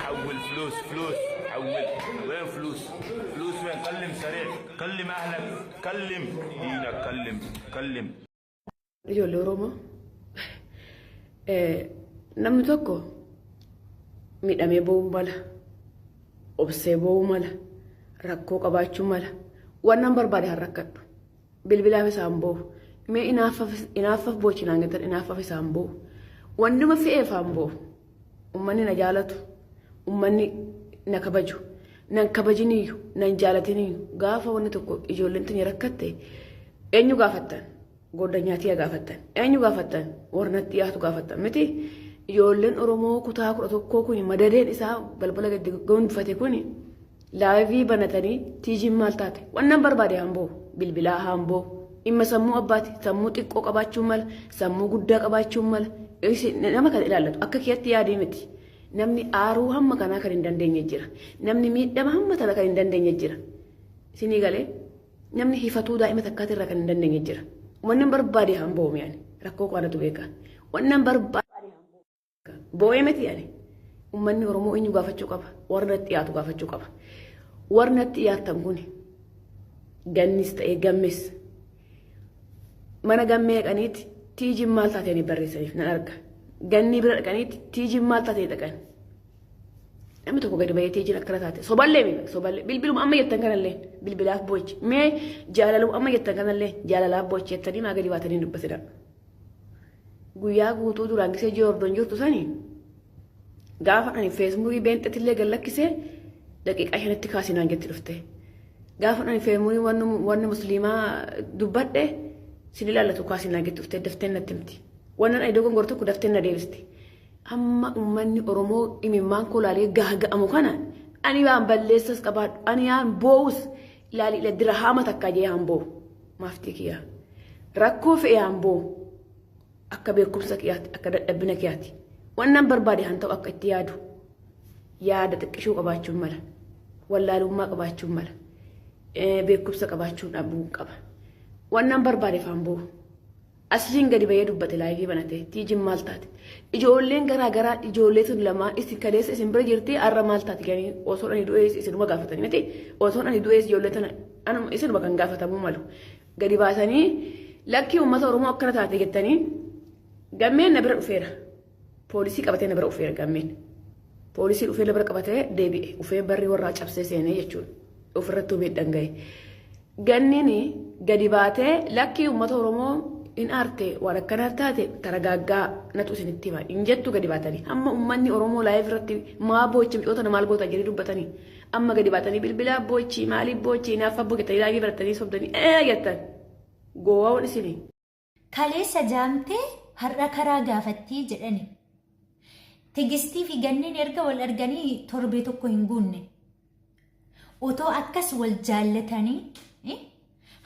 حول فلوس فلوس حول وين فلوس فلوس وين كلم سريع كلم اهلك كلم دينك كلم كلم. Ijoollee Oromoo, namni tokko miidhamee boo'uu mala, obsee boo'uu mala, rakkoo qabaachuu mala. Wannan barbaade haa rakkadhu. Bilbilaaf isaan boo'u. Mee inaaffaaf boochinaan jettan, inaaffaaf isaan boo'u. Wannuma fe'eef haan boo'u. Uummanni na jaalatu, uummanni na kabaju, nan kabajiniyyuu, nan jaalatiniyyuu, gaafa wanni tokko ijoolleen tuni rakkatte eenyu gaafattan? Goddanyaatii gaafattan. Eenyu gaafattan? Warra natti dhiyaatu gaafattan miti. Ijoolleen Oromoo kutaa 11 kun madadeen isaa balbala gadi gonfate kun live banatanii tiijiin maal taate? Wannan barbaade hamboo bilbilaa hamboo dhimma sammuu abbaati. Sammuu xiqqoo qabaachuu mala, sammuu guddaa qabaachuu mala. Nama kan ilaallatu akka kiyatti yaadii miti. Namni aaruu hamma kanaa kan hin dandeenye jira. Namni miidhama hamma tana kan hin dandeenye jira. Isinii galee, namni hifatuu daa'ima takkaatirraa kan hin dandeenye jira. Wannan barbaade hamboo mi'ani rakkoo kanatu beeka. Wannan barbaade boo'ee miti ani. Uummanni Oromoo eenyu gaafachuu qaba? Warra natti dhiyaatu gaafachuu qaba. Warra natti dhiyaatan kun gannis ta'ee gammes mana gammee dhaqaniiti tiijiin maal taatee barreessaniif nan arga. Ganni bira dhaqaniiti tiijiin maal taatee dhaqan. Namni tokko gadi bahee tiijiin akkana taate soballee mi soballee, bilbiluma amma jettan kanallee bilbilaaf boochi, mee jaalaluma amma jettan kanallee jaalalaaf boochi jettanii maa gadi baatanii dubbatina? Guyyaa guutuu duraan gisee joordoon jirtu sanii gaafa ani feesbuukii beenxetillee gad lakkisee daqiiqaa 5tti kaasinaan jetti dhufte. Gaafa ani feesbuukii wanni musliimaa dubbadhe sin ilaallatu kaasinaan jetti dhuftee daftee natti himti. Wannan ani dogongor tokko daftee na deebisti. Amma uummanni Oromoo imimmaan koo laalee gaaga'amu kana ani waan balleessas qabaadhu, ani yaan boo'us ilaali ila dirhaama takkaa jee haan boo'u maaftii kiyyaa. Rakkoo fe'e haan boo'u, akka beekumsa kiyyaatti, akka dadhabbina kiyyaatti. Wannan barbaade haan ta'u, akka itti yaadu yaada xiqqishuu qabaachuun mala, wallaalummaa qabaachuun mala, beekumsa qabaachuun dhabuu qaba. Wannan barbaade faan boo'u. Asliin gadi bahee dubbate, live banate, tiijiin maal taate? Ijoolleen garaa garaa, ijoollee tun lamaan isin kaleessa isin bira jirti, har'a maal taate jedhanii osoo ani du'ees isinuma gaafatanii miti. Osoo ani du'ees ijoollee tana anuma isinuma kan gaafatamuu malu. Gadi baasanii lakkii uummata Oromoo akkana taate jettanii, gammeen na bira dhufeera. Poolisii qabatee na bira dhufeera gammeen. Poolisii dhufee na bira qabatee deebi'e. Dhufee barri warraa cabsee seenee jechuudha. Ofirrattuu miidhaan gahe. Ganniin gadi baatee lakkii uummata Oromoo in aarte, waan akkanaa taate, taragaaggaa natu isinitti hima hin jettu gadi baatanii. Amma uummanni Oromoo live irratti maa boochi, micoota maal goota jedhanii dubbatanii, amma gadi baatanii bilbilaa boochi, maaliif boochi, naaffa boochi live baratanii sobdanii ee jettan gowwaawwan isinii. Kaleessa jaamtee har'a karaa gaafattii jedhani. Tigistii fi ganneen erga wal arganii torbee tokko hin guunne. Otoo akkas wal jaallatanii,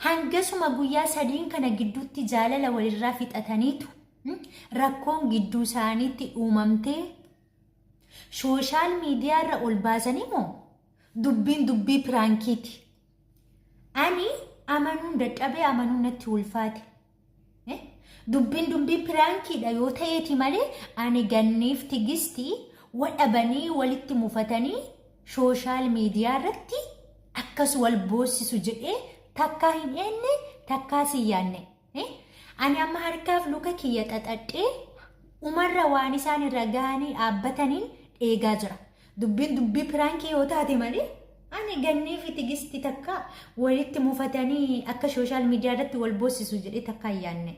hangasuma guyyaa sadiin kana gidduutti jaalala walirraa fixataniitu rakkoon gidduu isaaniitti uumamtee social mediarra ol baasanii moo dubbiin dubbii prankiiti? Ani amanuun dadhabee, amanuun natti ulfaate. Dubbiin dubbii prankiidha yoo ta'eeti malee ani ganniif tigistii wadhabanii walitti mufatanii social media irratti akkas wal boossisu jedhee takkaa hin eenne, takkaa si yaanne. Ani amma harkaaf luka kiyya xaxadhee umarra waan isaan irra gahanii dhaabbataniin dheegaa jira. Dubbiin dubbii prank yoo taate malee ani gannii fi tigisti takka walitti mufatanii akka social media irratti wal boossisu jedhee takka hin yaanne.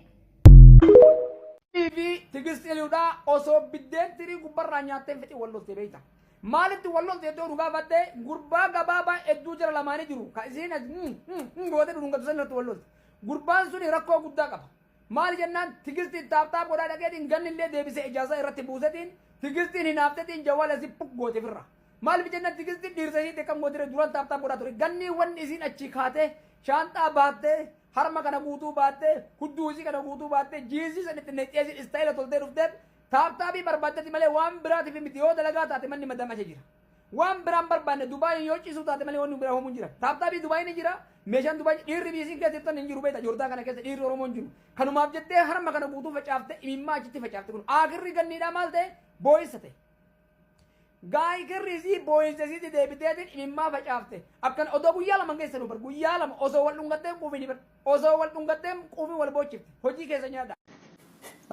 Fi tigisti eliudhaa osoo biddeen tirii gubbarraa nyaattee fixii wal lolte beekta. Maalitti wal lolte iddoo dhugaa baddee gurbaa gabaabaa hedduu jara lamaanii jiru ka isiin as gootee dhudhungatu san irratti wal lolte. Gurbaan suni rakkoo guddaa qaba. Maali jennaan, tigistiin tap tap godhaa dhaqeetiin ganni illee deebisee ijaazaa irratti buusetiin tigistiin hinaaftetiin jawaala isii puk goote firra. Maaliif jennaan, tigistiin dhiirsa isiitti akkam gootire duraan tap tap godhaa ture. Ganni wanni isiin achii kaatee shaanxaa baattee, harma kana guutuu baattee, hudduu isii kana guutuu baattee, jiinsii san itti naqxee isiin style toltee dhufteef tap tapii barbaaddati malee waan biraatiif miti. Yoo dalagaa taate manni madaama ishee jira. Waan biraan barbaanne Dubaayin yoo ciisuu taate malee wanni biraa hoomuu hin jira. Tap tapii Dubaayin ni jira. Meeshaan Dubaay dhiirri biisiin keessa jirtan hin jiru beekta. Joordaan kana keessa dhiirri Oromoo hin jiru. Kanumaaf jettee harma kana guutuu facaaftee imimmaa achitti facaafte kun. Aakirri ganniidhaa maal ta'e? Boo'issa ta'e. Gaayikirri isii booyinsa isiitti deebiteetiin imimmaa facaafte. Akkan odoo guyyaa 2 geessanu bar guyyaa 2 osoo wal dhungattee hin quufini bar osoo wal dhungattee hin quufin wal boochifte. Hojii keessa nyaadha.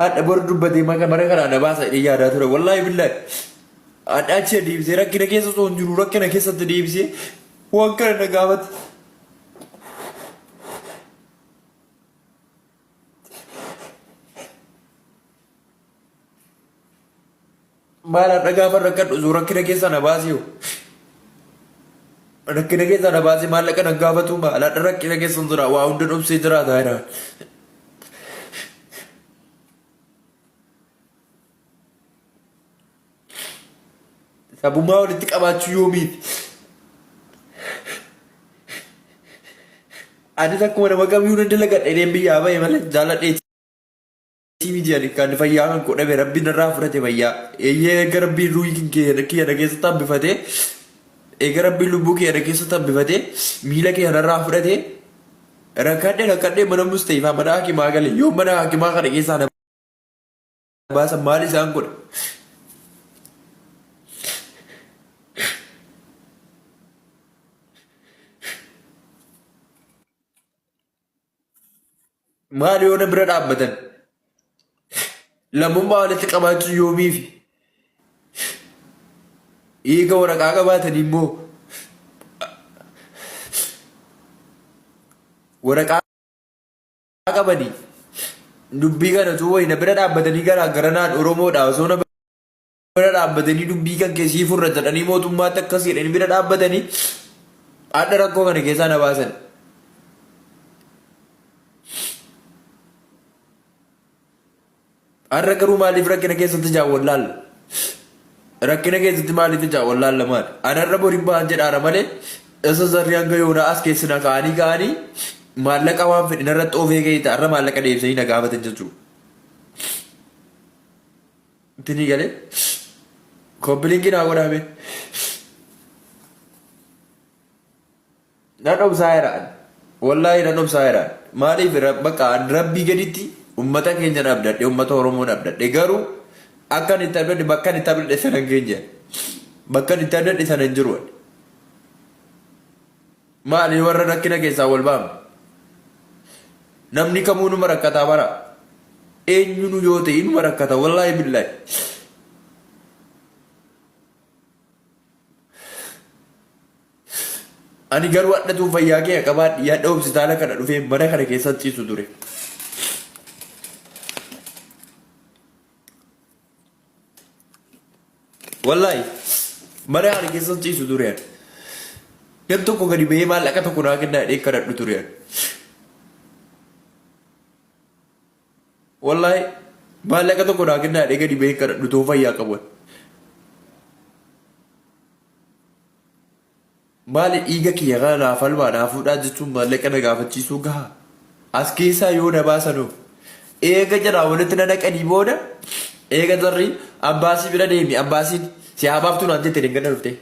Hadha bor dubbatee maka mana kanaa na baasa jedhee yaadaa ture. Wallaahi billaahi. Hadha achi deebisee rakkina keessa osoo hin jiru rakkina keessatti deebisee waan kana na gaafate. Maal har'a gaafa rakkadhu osoo rakkina keessa na baasee hoo? Rakkina keessa na baasee maallaqa na gaafatu maal har'a rakkina keessa hin jira waa hunda dhoksee jiraata jira. Sabummaa walitti qabaachuu yoomiiti? Anis akkuma nama kamiyyuu nan dalagadha jedheen biyyaa bahe malee jaaladheeti. Miti ani kan fayyaa kan koo dhabe rabbiin narraa fudhate fayyaa. Eeyyee erga rabbiin ruuhii kiyya kiyya na keessatti hambifate eega rabbiin lubbuu kiyya na keessatti hambifate miila kiyya narraa fudhate rakkadhe rakkadhe mana mustayifaa mana hakimaa gale yoo mana hakimaa kana keessaa na baasan maal isaan godha. Maal yoo na bira dhaabbatan? Lammummaa walitti qabaachuun yoomiifi? Eega waraqaa qabaatanii immoo waraqaa qabanii dubbii kana utuu wayi na bira dhaabbatanii garaa garanaan Oromoodha osoo na bira dhaabbatanii dubbii kan kee sii furra jedhanii mootummaatti akkas jedhanii bira dhaabbatanii hadha rakkoo kana keessaa na baasan. Har'a garuu maaliif rakkina keessatti ijaan wallaalla? Rakkina keessatti maaliif ijaan wallaalla maali? Ani har'a boriin ba'an jedhaara malee isa zarri hanga yoonaa as keessa na kaa'anii kaa'anii maallaqa waan fedhe narratti oofee ga'ee ta'a har'a maallaqa deebisanii na gaafatan jechuudha. Itti galee koppilinkii naa godhaa mee. Nan obsaa jira ani. Wallaahi nan obsaa jira. Maaliif bakka an rabbii gaditti ummata keenya abdadhe ummata Oromoon abdadhe garuu akka ani itti abdadhe bakka ani itti abdadhe sana hin geenye. Bakka ani itti abdadhe sana hin jiru. Maali warra rakkina keessaa wal baafne? Namni kamuu numa rakkataa bara. Eenyunu yoo ta'e numa rakkata wallaahi billaahi. Ani garuu hadhatuu fayyaa kee qabaadhi yaadha hospitaala kana dhufee mana kana keessa ciisu ture. Wallaahi mana kana keessa ciisu ture ani. Nam tokko gadi bahee maallaqa tokko naa kennaa jedhee kadhadhu ture ani. Wallaahi maallaqa tokko naa kennaa jedhee gadi bahee kadhadhu too fayyaa qabu. ani. Maali dhiiga kiyya kana naa falmaa naa fuudhaa jechuun maallaqa na gaafachiisuu gahaa? As keessaa yoo na baasanoo? Eega jaraa walitti na naqanii booda eega jarri ambaasii bira deemi ambaasiin si haa baaftuu naan jette dengada dhuftee.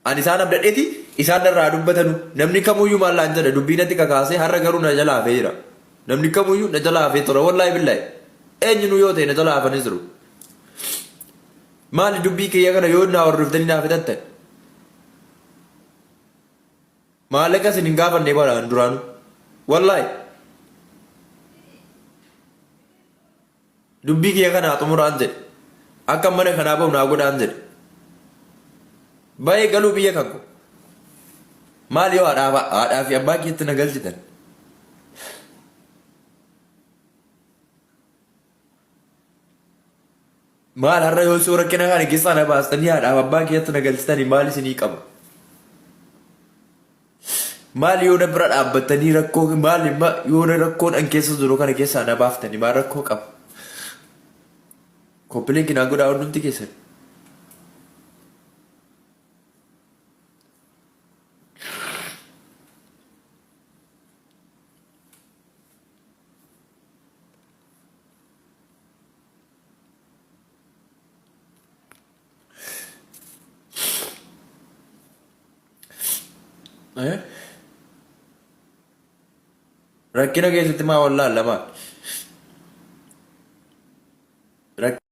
Ani isaan abdadheeti isaan narraa dubbatanu namni kamuyyuu maal naan jedha dubbii natti kakaasee har'a garuu na jalaa hafee jira. Namni kamuyyuu na jalaa hafee tura wallaahi billaahi. Eenyunuu yoo ta'e na jalaa hafanii jiru. Maali dubbii kiyya kana yoo naa hordoftanii naa fixattan? Maallaqa isin hin gaafanne bara an duraanuu. Wallaahi. Dubbii kiyya kana haa xumuraan jedhe. Akka mana kanaa bahu naa godhaan jedhe. Bahee galuu biyya kan koo. Maali yoo haadhaa fi abbaa kiyyatti na galchitan? Maal har'a yoo soo rakkina kana keessaa na baastanii haadhaaf abbaa kiyyatti na galchitanii maal isinii qaba? Maal yoo na bira dhaabbattanii rakkoo maal yoo na rakkoon an keessa jiru kana keessaa na baaftanii maal rakkoo qaba? Koppiliinki naa godhaa hundumti keessan. Eh? Rakkina keessatti maa wallaalla maal?